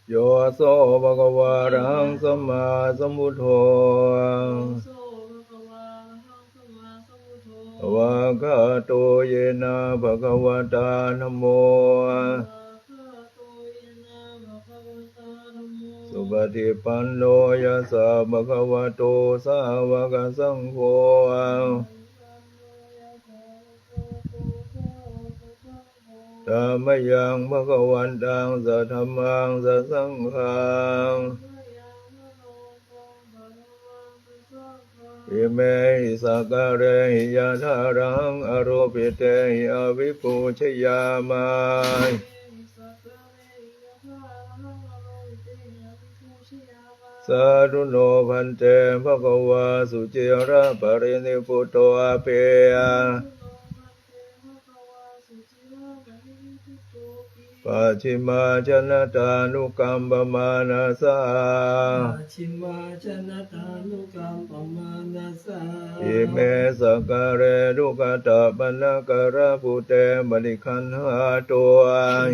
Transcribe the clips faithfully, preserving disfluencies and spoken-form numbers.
Yo so bhagavā arahaṃ sammāsambuddho, svākkhāto yena bhagavatā dhammo, supaṭipanno yassa bhagavato sāvakasaṅgho, tammayaṃ bhagavantaṃ sadhammaṃ sasaṅghaṃ, imehi sakkārehi yathārahaṃ āropitehi abhipūjayāma. Sādhu no bhante bhagavā suciraparinibbutopi, pacchimājanatānukampamānasā, pacchimājanatānukampamānasā, ime sakkāre duggatapaṇṇākārabhūte paṭiggaṇhātu,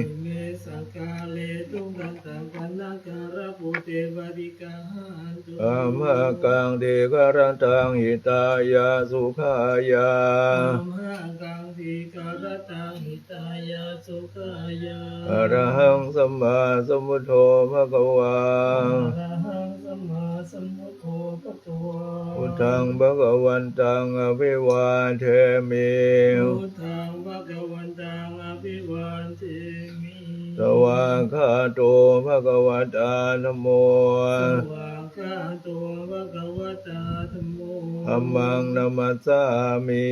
ime sakkāre duggatapaṇṇākārabhūte paṭiggaṇhātu, amhākaṃ dīgharattaṃ hitāya sukhāya, amhākaṃ dīgharattaṃ hitāya sukhāya. Arahaṃ sammāsambuddho bhagavā, arahaṃ sammāsambuddho bhagavā, buddhaṃ bhagavantaṃ abhivādemi, buddhaṃ bhagavantaṃ abhivādemi, svākkhāto bhagavatā dhammo, svākkhāto bhagavatā dhammo, dhammaṃ namassāmi,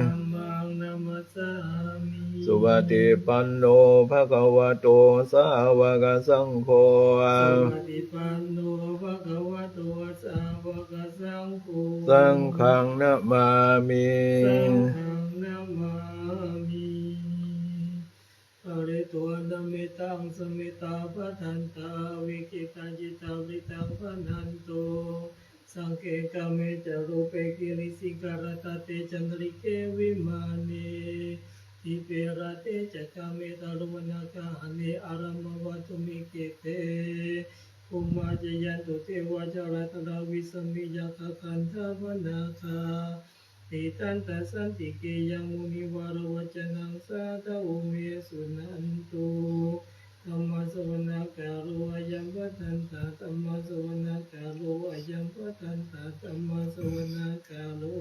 dhammaṃ namassāmi, supaṭipanno bhagavato sāvakasaṅgho, supaṭipanno bhagavato sāvakasaṅgho, saṅghaṃ namāmi, saṅghaṃ namāmi. Pharitvāna mettaṃ samettā bhadantā, avikkhittacittā mettaṃ bhaṇantu. Sagge kāme ca rūpe girisikharataṭe cantalikkhe vimāne, dīpe raṭṭhe ca gāme taruvanagahane arāmagahane bhummā cāyantu devā jalathalavisame yakkhagandhabbanāgā, tiṭṭhantā santike yaṃ munivaravacanaṃ sādhavo me suṇantu. Dhammassavanakālo ayambhadantā, dhammassavanakālo ayambhadantā, dhammassavanakālo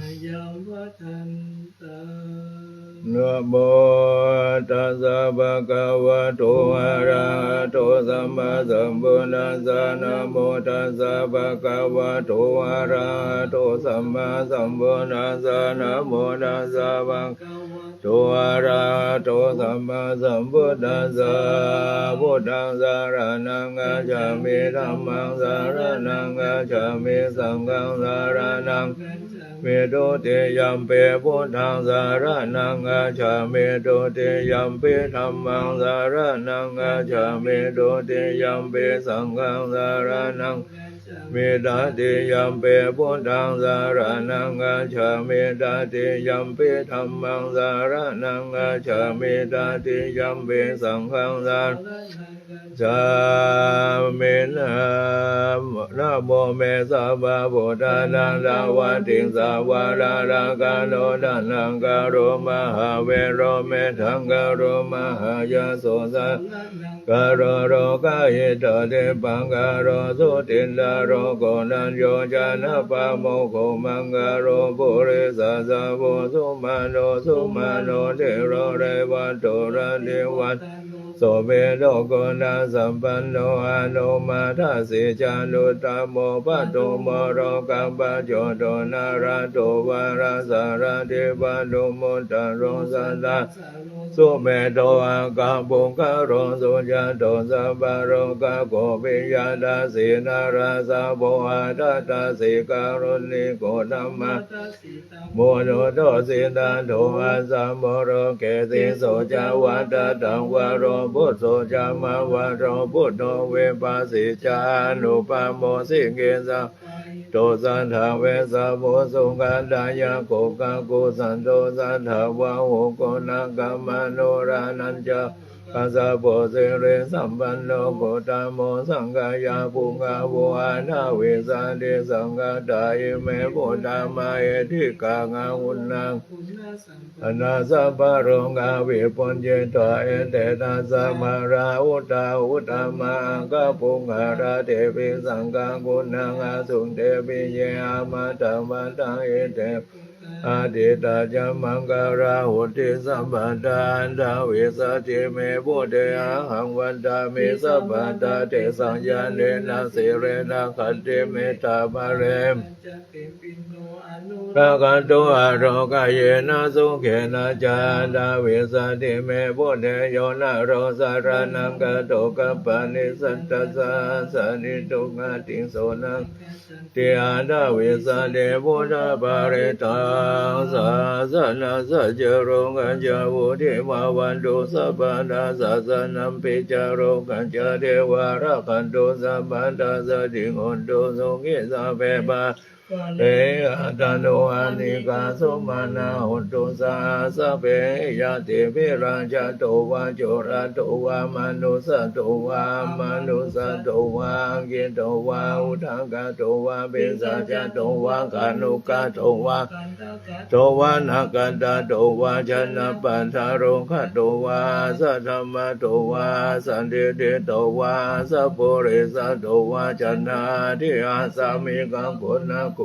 ayambhadantā. Namo tassa bhagavato arahato sammāsambuddhassa. Namo tassa bhagavato arahato sammāsambuddhassa. Namo tassa bhagavato arahato sammāsambuddhassa. Buddhaṃ saraṇaṃ gacchāmi. Dhammaṃ saraṇaṃ gacchāmi. Saṅghaṃ saraṇaṃ gacchāmi. Dutiyampi buddhaṃ saraṇaṃ gacchāmi. Dutiyampi dhammaṃ saraṇaṃ gacchāmi. Dutiyampi saṅghaṃ saraṇaṃ gacchāmi. Tatiyampi buddhaṃ saraṇaṃ gacchāmi. Tatiyampi dhammaṃ saraṇaṃ gacchāmi. Tatiyampi saṅghaṃ saraṇaṃ gacchāmi. Namo me sabbabuddhānaṃ dvattiṃsavara rakkhaṇo taṇhaṅkaro mahāvīro medhaṅkaro mahāyaso saraṇaṅkaro lokahito dīpaṅkaro juṭiṭṭharo koṇḍañño janapāmokkho maṅgalo purisāsabho sumano sumano dhīro revato rativaḍḍhā sobhito guṇasampanno anomadassī ca anuttamo padumo lokapajjoto nārado varasārathī padumu taro sadā sumedho aggapuggalo sujato sabbalokaggo piyadassī narāsabho atthadassī kāruṇiko dhamma muññū josī tato assa moro khesi so ca vatthaddhavaro buddho ca mā varo buddho vipassī ca anupamo sikhī sabbahito sattha vessabhū sukhadāyako kakusandho satthavāho koṇāgamano raṇañca kassapo sirisampanno gotamo sakyapuṅgavo aṭṭhavīsati saṅkhātā ime buddhā mahiddhikā gaṇanā sabbarogā vibhujjhitvā ettāvatā ca māratthakammalatthā uttamaṅgalapuṅgalatthā devaṃ sakyapuṅgavaṃ asuṃ te piye āmantavā ete ādittā ca maṅgalā honti sabbadā aṭṭhavīsati me buddhe ahaṃ vandāmi sabbadā tesaṃ ñāṇena sīlena khantimettābalena rāgato arogyena sukhena ca aṭṭhavīsati me buddhe yo naro saraṇaṃ gato kappati sattassa sani duggatiṃ soṇaṃ ti aṭṭhavīsati buddhaparittaṃ sāsanassa ca rogā ca vuṭṭhī bhavantu sabbadā sāsanampi ca rogā ca devā rakkhantu sabbadā sotthī hontu sukhī sabbe pā anīghā sumanā hontu saha sabbehi ñātibhi rājato vā corato vā manussato vā amanussato vā aggito vā udakato vā pisācato vā khāṇukato vā to vā nakkhattato vā janapadarogato vā asaddhammato vā asandiṭṭhito vā asappurisato vā caṇḍahatthi-āsamikamākukkuraahivicchikā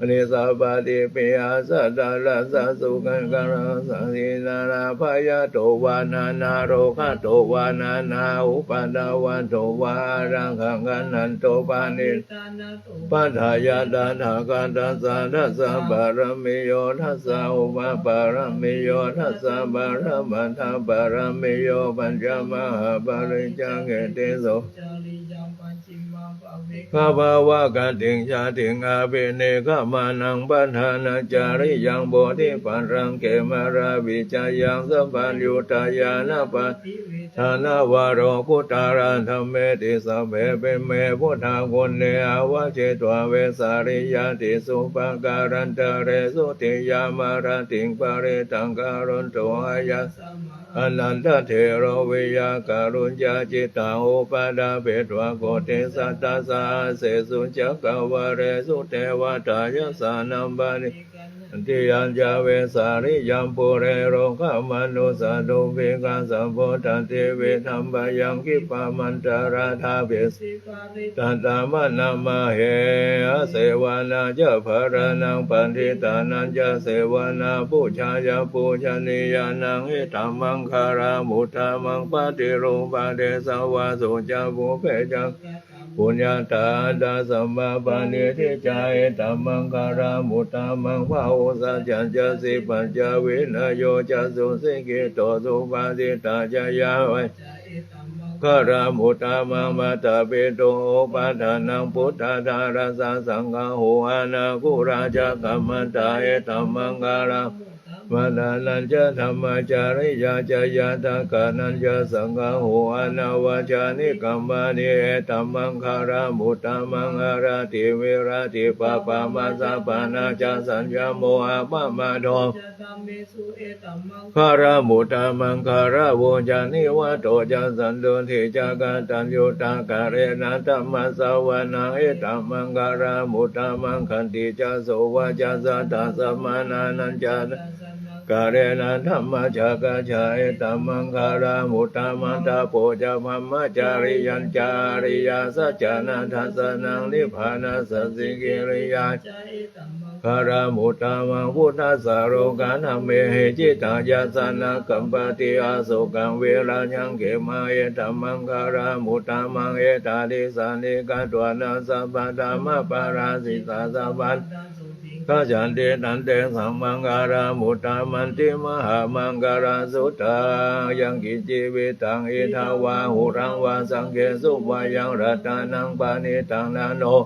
nisappaṭipihassatārassa sukhākarassa dīnānābhayato vā nānārogato vā nānāupaddavato vā ārakkhaṃ gaṇhantu paniddānatu pajāya tathāgatassa dasa pāramiyo dasa upapāramiyo dasa paramattha pāramiyo pañca mahāpariccāge tisso gabhavagatiṃ jātiṃ abhinikkhamanaṃ padhānacariyaṃ bodhipallaṅke māravijayaṃ sabbaññutañāṇapati dānavaro kuṭṭhadhammeti sabbepi me buddhaguṇe āvajjitvā vesāliyā tīsu pākārantaresu tiyāmarattiṃ parittaṃ karonto āyasmā ānandatthero viya kāruññacittaṃ upaṭṭhapetvā koṭisatasahassesu cakkavāḷesu devatā yassāṇaṃ paṇi Antiyañca Vesāliyaṃ pure rogāmanussadubbhikkhasambhūtantividhaṃ bhayaṃ khippamantaraṭṭhābhisi tattha manāmahe. Asevanā ca bālānaṃ paṇḍitānañca sevanā pūjā ca pūjanīyānaṃ etammaṅgalamuttamaṃ. Paṭirūpadesavāso ca pubbe ca puññatā attasammāpaṇidhi ca etammaṅgalamuttamaṃ. Bāhusaccañca sippañca vinayo ca susikkhito subhāsitā ca yā vā ca etammaṅgalamuttamaṃ. Mātāpituupaṭṭhānaṃ puttadārassa saṅgaho anākulā ca kammantā etammaṅgalamuttamaṃ. Dānañca dhammacariyā ca ñātakānañca saṅgaho anavajjāni kammāni etammaṅgalamuttamaṃ. Āratī viratī pāpā majjapānā ca saññamo appamādo ca dhammesu etammaṅgalamuttamaṃ. Gāravo ca nivāto ca santuṭṭhī ca kataññutā kālena dhammassavanaṃ etammaṅgalamuttamaṃ. Khantī ca sovacassatā samaṇānañca kālena dhammasākacchā etammaṅgalamuttamaṃ. Tapo ca brahmacariyañca ariyasaccāna dassanaṃ nibbānasacchikiriyā ca etammaṅgalamuttamaṃ. Phuṭṭhassa lokadhammehi cittaṃ yassa na kampati asokaṃ virajaṃ khemaṃ etammaṅgalamuttamaṃ. Etādisāni katvāna sabbatthamaparājitā sabbattha sotthiṃ gacchanti tantesaṃ maṅgalamuttamanti. Mahāmaṅgalasuttaṃ. Yaṅkiñci vittaṃ idha vā huraṃ vā saggesu vā yaṃ ratanaṃ paṇītaṃ na no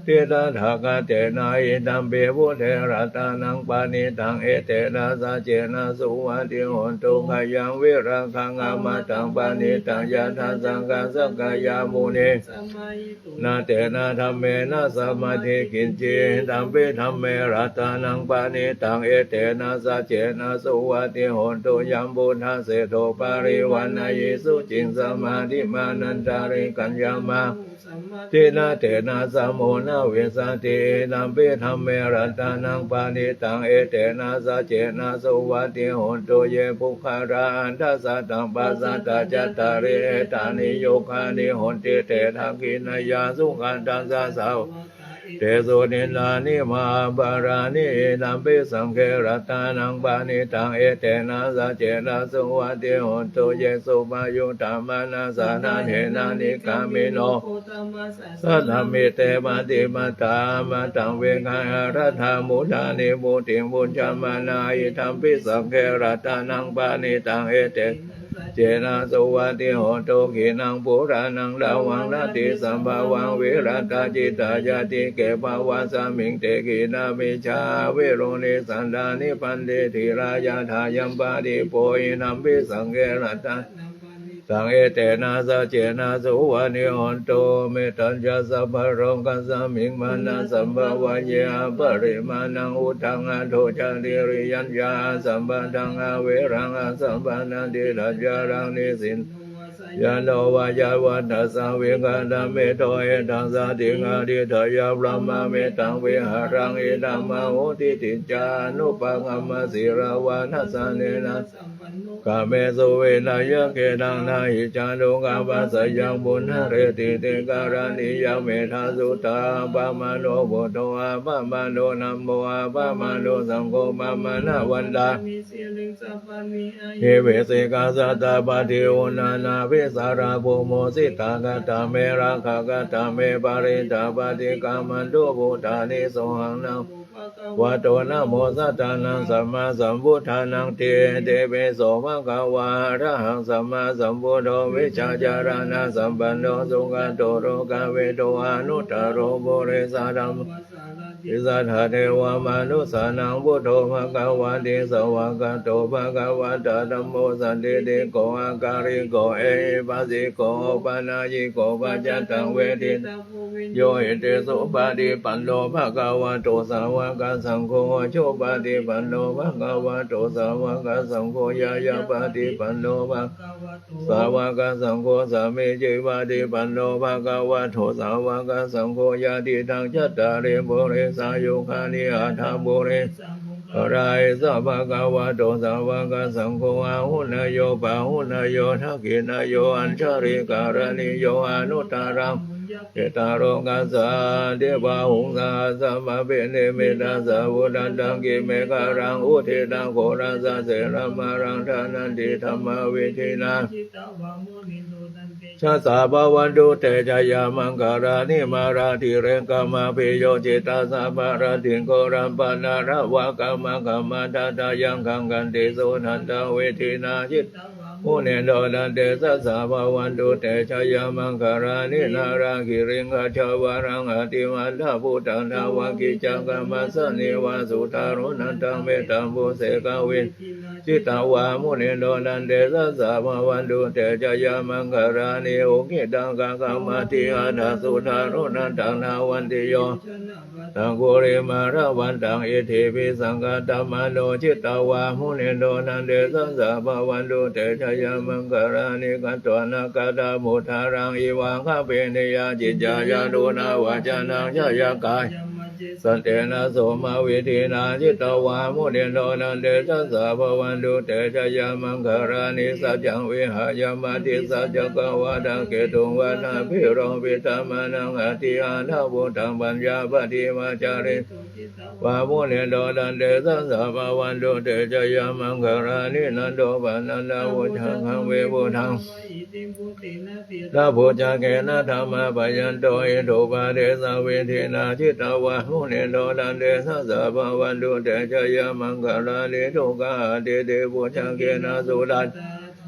Tithāgatena idampi buddhe ratanaṃ paṇītaṃ, etena saccena suvatthi hotu. Khayaṃ virāgaṃ amataṃ paṇītaṃ, yadajjhagā sakyamunī samāhito, na tena dhammena samatthi kiñci, idampi dhamme ratanaṃ paṇītaṃ, etena saccena suvatthi hotu. Yambuddhaseṭṭho parivaṇṇayī suciṃ, samādhimānantarikaññamāhu samādhinā, tena samo na vijjati, idampi dhamme ratanaṃ paṇītaṃ, etena saccena suvatthi hotu. Ye puggalā aṭṭha sataṃ pasatthā, cattāri etāni yugāni honti, te dakkhiṇeyyā sugatassa sāvakā, etesu dinnāni mahapphalāni, idampi saṅghe ratanaṃ paṇītaṃ, etena saccena suvatthi hotu. Ye suppayuttā manasā daḷhena, nikkāmino gotamasāsanamhi, te pattipattā amataṃ vigayha, laddhā mudhā nibbutiṃ bhuñjamānā, idampi saṅghe ratanaṃ paṇītaṃ, etena saccena suvatthi hotu. Khīṇaṃ purāṇaṃ navaṃ natthi sambhavaṃ, virattacittāyatike bhavasmiṃ, te khīṇabījā aviruḷhichandā, nibbanti dhīrā yathāyampadīpo, idampi saṅghe ratanaṃ paṇītaṃ, etena saccena suvatthi hotu. Mettañca sabbalokasmiṃ, mānasambhāvaye aparimāṇaṃ, uddhaṃ adho ca tiriyañca, asambādhaṃ averaṃ asapattaṃ. Tiṭṭhañcaraṃ nisinno vā, sayāno vā yāvatassa vigatamiddho, etaṃ satiṃ adhiṭṭheyya, brahmametaṃ vihāraṃ idhamāhu. Diṭṭhiñca anupagamma sīlavā, dassanena sampanno, kāmesu vineyya gedhaṃ, na hi jātu gabbhaseyyaṃ punaretīti. Karaṇīyam ettha suddhā, appamāṇo buddho, appamāṇo dhammo, appamāṇo saṅgho, pamāṇavantāni siriṃsapāni, ahi vicchikā satapadī, uṇṇānābhī sarabū musitā. Katā me rakkhā, katā me parittā, paṭikkamantu bhūtāni, sohaṃ namo bhagavato, namo sattannaṃ sammāsambuddhānaṃ. Itipi so bhagavā arahaṃ sammāsambuddho, vijjācaraṇasampanno sugato lokavidū, anuttaro purisadamma sārathi satthā devamanussānaṃ buddho bhagavāti. Svākkhāto bhagavatā dhammo sandiṭṭhiko akāliko ehipassiko opanayiko paccattaṃ veditabbo viññūhīti. Supaṭipanno bhagavato sāvakasaṅgho, ujupaṭipanno bhagavato sāvakasaṅgho, ñāyapaṭipanno bhagavato sāvakasaṅgho, sāmīcipaṭipanno bhagavato sāvakasaṅgho, yadidaṃ cattāri purisayugāni aṭṭha purisapuggalā, esa bhagavato sāvakasaṅgho, āhuneyyo pāhuneyyo dakkhiṇeyyo añjalikaraṇīyo, anuttaraṃ puññakkhettaṃ lokassāti. Bāhuṃ sahassamabhinimmitasāvudhantaṃ, girimekhalaṃ uditaghorasasenamāraṃ, dānādidhammavidhinā jitavā munindo, tantejasā bhavatu te jayamaṅgalāni. Mārātirekamabhiyujjhitasabbarattiṃ, ghorampanāḷavakamakkhamathaddhayakkhaṃ, khantīsudantavidhinā jitavā munindo, tantejasā bhavatu te jayamaṅgalāni. Nāḷāgiriṃ gajavaraṃ atimattabhūtaṃ, dāvaggicakkamasanīva sudāruṇantaṃ, mettambusekavidhinā jitavā munindo, tantejasā bhavatu te jayamaṅgalāni. Ukkhittakhaggamatihatthasudāruṇantaṃ, dhāvantiyojanapathaṅgulimālavantaṃ, iddhībhisaṅkhatamano jitavā munindo, tantejasā bhavatu te jayamaṅgalāni. Katvāna kaṭṭhamudaraṃ iva gabbhinīyā, ciñcāya duṭṭhavacanaṃ janakāyamajjhe, santena somavidhinā jitavā munindo, tantejasā bhavatu te jayamaṅgalāni. Saccaṃ vihāya matisaccakavādaketuṃ, vādābhiropitamanaṃ atiandhabhūtaṃ, paññāpadīpajalito jitavā munindo, tantejasā bhavatu te jayamaṅgalāni. Nandopanandabhujagaṃ vibudhaṃ mahiddhiṃ, puttena therabhujagena damāpayanto, iddhūpadesavidhinā jitavā munindo, tantejasā bhavatu te jayamaṅgalāni. Duggāhadiṭṭhibhujagena sudaṭṭha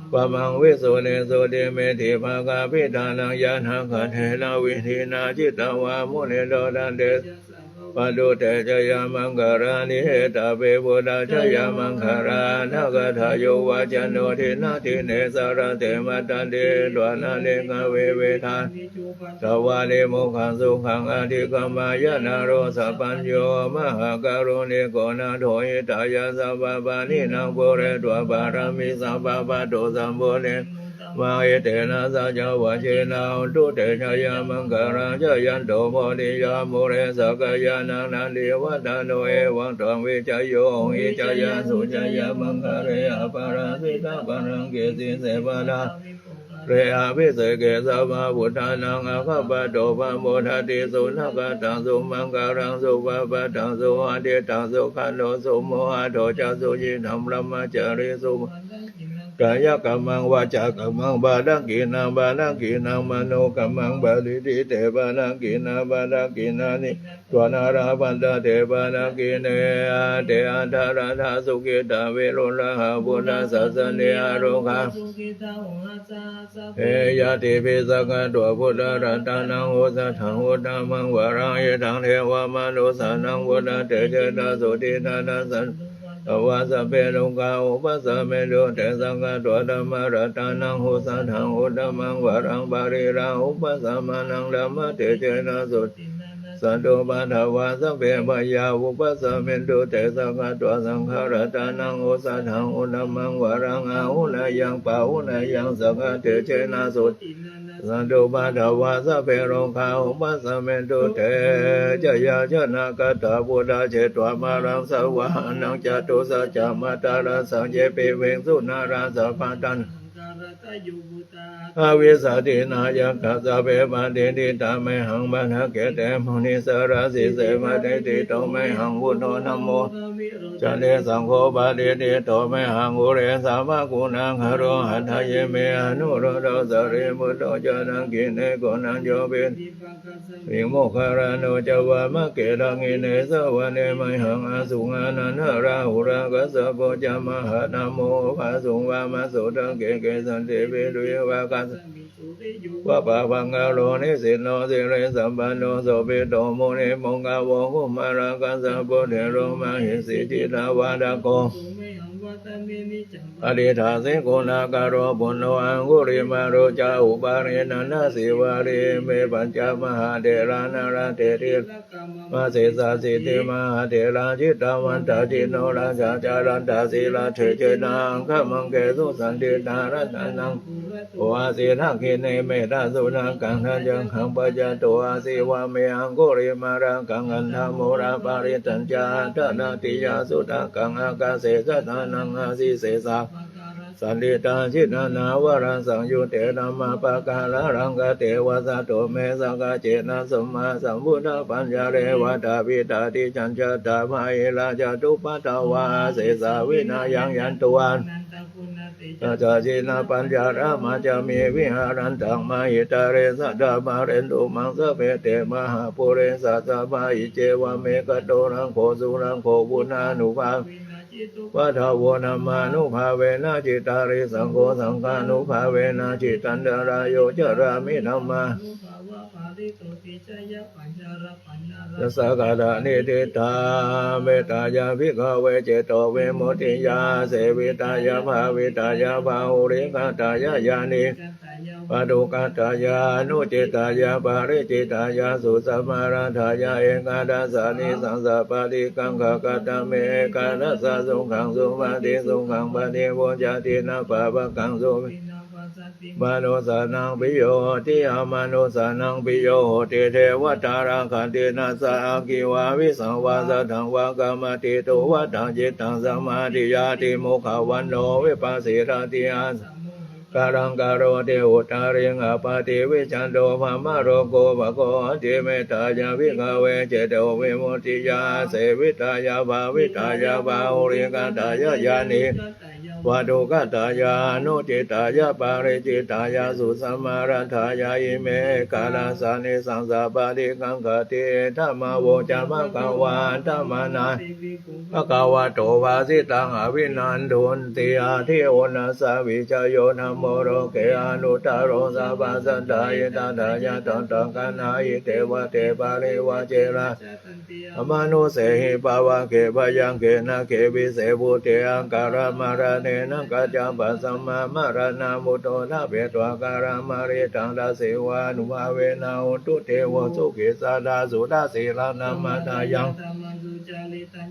Upamaṃ visuddhijutimiddhibakābhidhānaṃ ñāṇāgadena vidhinā jitavā munindo taṃ tejasā bhavatu te jayamaṅgalāni. Etāpi buddhajayamaṅgalaaṭṭhagāthā yo vācano dinadine sarate matandī hitvānanekavividhāni cupaddavāni mokkhaṃ sukhaṃ adhigameyya naro sapañño. Mahākāruṇiko nātho hitāya sabbapāṇinaṃ pūretvā pāramī sabbā patto sambodhimuttamaṃ etena saccavajjena hotu te jayamaṅgalaṃ. Jayanto bodhiyā mūle sakyānaṃ nandivaḍḍhano evaṃ tvaṃ vijayo hohi jayassu jayamaṅgale aparājitapallaṅke sīse paṭhavipokkhare abhiseke sabbabuddhānaṃ aggappatto pamodati. Sunakkhattaṃ sumaṅgalaṃ supabhātaṃ suhuṭṭhitaṃ sukhaṇo sumuhutto ca suyiṭṭhaṃ brahmacārisu kāyakammaṃ vācākammaṃ padakkhiṇaṃ padakkhiṇaṃ manokammaṃ paṇidhī te padakkhiṇā padakkhiṇāni katvāna labhantatthe padakkhiṇe. Te atthaladdhā sukhitā viruḷhā buddhasāsane arogā sukhitā hotha saha sabbehi ñātibhi. Sakkatvā buddharatanaṃ osadhaṃ uttamaṃ varaṃ hitaṃ devamanussānaṃ buddhatejena sotthinā nassantupaddavā sabbe dukkhā vūpasamentu te. Sakkatvā dhammaratanaṃ osadhaṃ uttamaṃ varaṃ pariḷāhūpasamanaṃ dhammatejena sotthinā nassantupaddavā sabbe bhayā vūpasamentu te. Sakkatvā saṅgharatanaṃ osadhaṃ uttamaṃ varaṃ āhuneyyaṃ pāhuneyyaṃ saṅghatejena sotthinā nassantupaddavā sabbe rogā vūpasamentu te. Jayāsanāgatā buddhā jetvā māraṃ savāhanaṃ catusaccāmatarasaṃ ye piviṃsu narāsabhā taṇhaṅkaratayu avisā tiṇṇannakaṃ sabbe patiṭṭhitā mayhaṃ matthake te munissarā. Sīse patiṭṭhito mayhaṃ buddho dhammo dvilocane saṅgho patiṭṭhito mayhaṃ ure sabbaguṇākaro. Hadaye me anuruddho sārīputto ca dakkhiṇe koṇḍañño piṭṭhibhāgasmiṃ moggallāno ca vāmake dakkhiṇe savane mayhaṃ āsuṃ ānandarāhulā kassapo ca mahānāmo ubhāsuṃ vāmasotake. Kesante piṭṭhibhāgasmiṃ suriyo va pabhaṅkaro nisinno sirisampanno sobhito munipuṅgavo. Kumārakassapo thero mahesī cittavādako patiṭṭhāsi guṇākaro. Puṇṇo aṅgulimālo ca upālī nandasīvalī ime pañca mahātherā nalāṭe tilakā mama. Sesāsīti mahātherā jitavanto jinorasā jalantā sīlatejena aṅgamaṅgesu saṇṭhitā. Ratanaṃ purato āsi dakkhiṇe mettasuttakaṃ dhajaggaṃ pacchato āsi vāme aṅgulimālakaṃ. Khandhamoraparittañca āṭānāṭiyasuttakaṃ ākāse chadanaṃ āsi sesā saṇṭhitā. Jitanānāvarasaṃyutte dhammapākāralaṅkate vasato me sakiccena sammāsambuddhapañjare. Vātapittādisañjātā bāhirajjhattupaddavā asesā vinayaṃ yantu ānandaguṇa tejā jinapañjaramajjhamhi viharantaṃ mahītale sadā pālentu maṃ sabbe te mahāpurisāsabhā. Iccevamekanto rakkho surakkho buddhānubhāvena jitupaddavo dhammānubhāvena jitārisaṅgho saṅghānubhāvena jitantarāyo carāmi dhammā sakadani diṭṭhā. Mettāya bhikkhave cetovimuttiyā sevitāya bhāvitāya bahulīkatāya yānīkatāya vatthukatāya anuṭṭhitāya paricitāya susamāraddhāya ekādasānisaṃsapāṭikaṅkhā katame ekādasa sukhaṃ supati sukhaṃ paṭibujjhati na pāpakaṃ supinaṃ passati manussānaṃ piyo hoti amanussānaṃ piyo hoti devatā rakkhanti nāssa aggi vā visaṃ vā satthaṃ vā kamati tuvaṭaṃ cittaṃ samādhiyāti mukhavaṇṇo vippasīdati asammūḷho kālaṃ karoti uttariṃ appaṭivijjhanto brahmalokūpago hoti. Mettāya bhikkhave cetovimuttiyā sevitāya bhāvitāya bahulīkatāya yānīkatāya vatthugattāya anuṭṭhitāya paricitāya susamāraddhāya ime ekadasānisaṃsā paṭikaṅkhati. Idamavoca bhagavā. Attamanā bhagavato bhāsitaṃ abhinandunti. Atthi uṇhissa vijayo dhammo loke anuttaro sabbasattahitatthāya tathāgataṃ gaṇhāhi devate parivaje rājadaṇḍe amanussehi pāvake byagghe nāge vise bhūte akālamaraṇena kaccappasamā maraṇā mutto ṭhapetvā akālamarittaṃ tasseva ānubhāvena hotu devo sukhī sadā suddhasīlaṃ dhammaddhayaṃ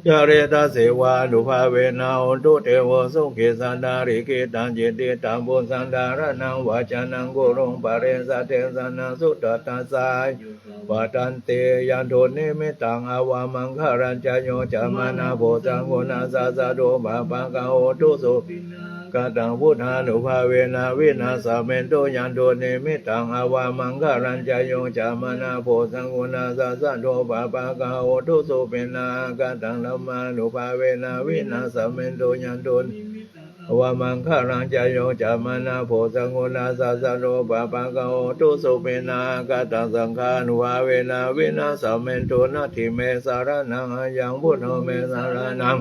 caritaseva ānubhāvena hotu devo sukhī sadā likkhitaṃ cintitaṃ pūsaṃ dhāraṇaṃ vācanaṃ guruṃ paresaṃ desanaṃ sutvā tassa āyuṃ pavaḍḍhanti. Yandunnimittaṃ avamaṅgalañca yo cāmanāpo sakuṇassa saddo pāpaggaho dussupinaṃ akantaṃ buddhānubhāvena vināsamentu. Yandunnimittaṃ avamaṅgalañca yo cāmanāpo sakuṇassa saddo pāpaggaho dussupinaṃ akantaṃ dhammānubhāvena vināsamentu. Yandunnimittaṃ avamaṅgalañca yo cāmanāpo sakuṇassa saddo pāpaggaho dussupinaṃ akantaṃ saṅghānubhāvena vināsamentu. Natthi me saraṇaṃ aññaṃ buddho me saraṇaṃ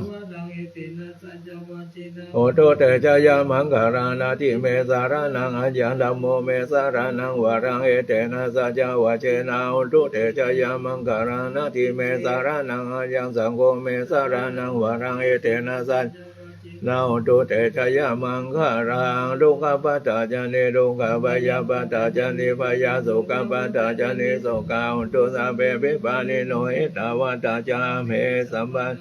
hotu te jayamaṅgalaṃ. Natthi me saraṇaṃ aññaṃ dhammo me saraṇaṃ varaṃ etena saccavajjena hotu te jayamaṅgalaṃ. Natthi me saraṇaṃ aññaṃ saṅgho me saraṇaṃ varaṃ etena saccavajjena hotu te jayamaṅgalaṃ. Dukkhappattā ca niddukkhā bhayappattā ca nibbhayā sokappattā ca nissokā hontu sabbepi pāṇino. Ettāvatā ca amhehi sambhataṃ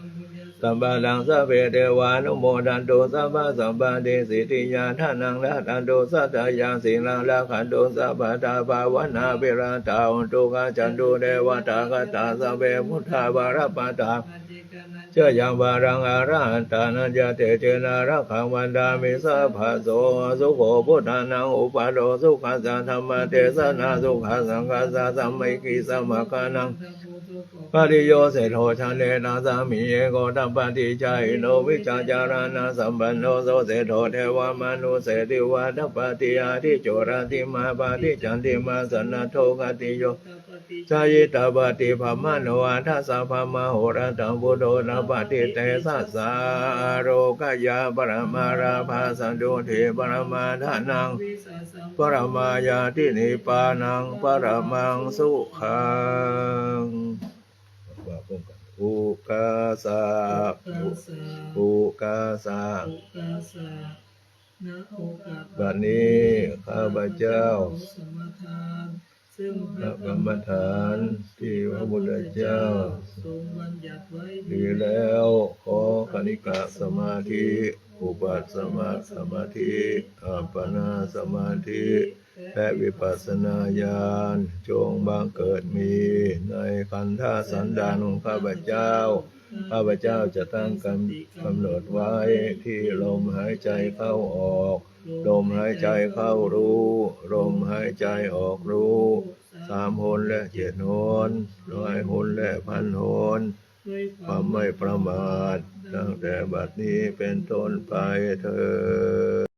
puññasampadaṃ sabbe devānumodantu sabbasampattisiddhiyā. Dānaṃ dadantu saddhāya sīlaṃ rakkhantu sabbadā bhāvanābhiratā hontu gacchantu devatāgatā. Sabbe buddhā balappattā paccekānañca yaṃ balaṃ arahantānañca tejena rakkhaṃ bandhāmi sabbaso. Sukho buddhānaṃ uppādo sukhassa dhammadesanā sukhā saṅghassa sāmikī sammagānaṃ pariyoseṭṭho jāne dasāmi eko tapaṭicāyino vijjācaraṇasampanno so seṭṭho devamanusseshiva tapati ādicco rattimābhāti candimā sannaddho khattiyo tapati jhāyī tapati brāhmaṇo atha sabbamahorattaṃ buddho tapati tejasā. Ārogyaparamā lābhā sotthi paramā dhanaṃ vissāsaṃ paramā ñāti nibbānaṃ paramaṃ sukhaṃ. ว่าพร้อมกัน Okāsa. Okāsa. Okāsa. Okāsa. ณ โอกาส บัดนี้ ข้าพเจ้า ขอสมาทาน ซึ่งพระกรรมฐาน ที่พระพุทธเจ้า ทรงบัญญัติไว้ ดีแล้ว ขอขณิกะสมาธิ อุปัสสมะสมาธิ อัปปนาสมาธิ และวิปัสสนาญาณ จงบังเกิดมีในขันธสันดานของข้าพเจ้า ข้าพเจ้าจะตั้งกำ- กำหนดไว้ที่ลมหายใจเข้าออก ลมหายใจเข้ารู้ ลมหายใจออกรู้ สามหนและเจ็ดหน ร้อยหนและพันหน ด้วยความไม่ประมาท ตั้งแต่บัดนี้เป็นต้นไปเทอญ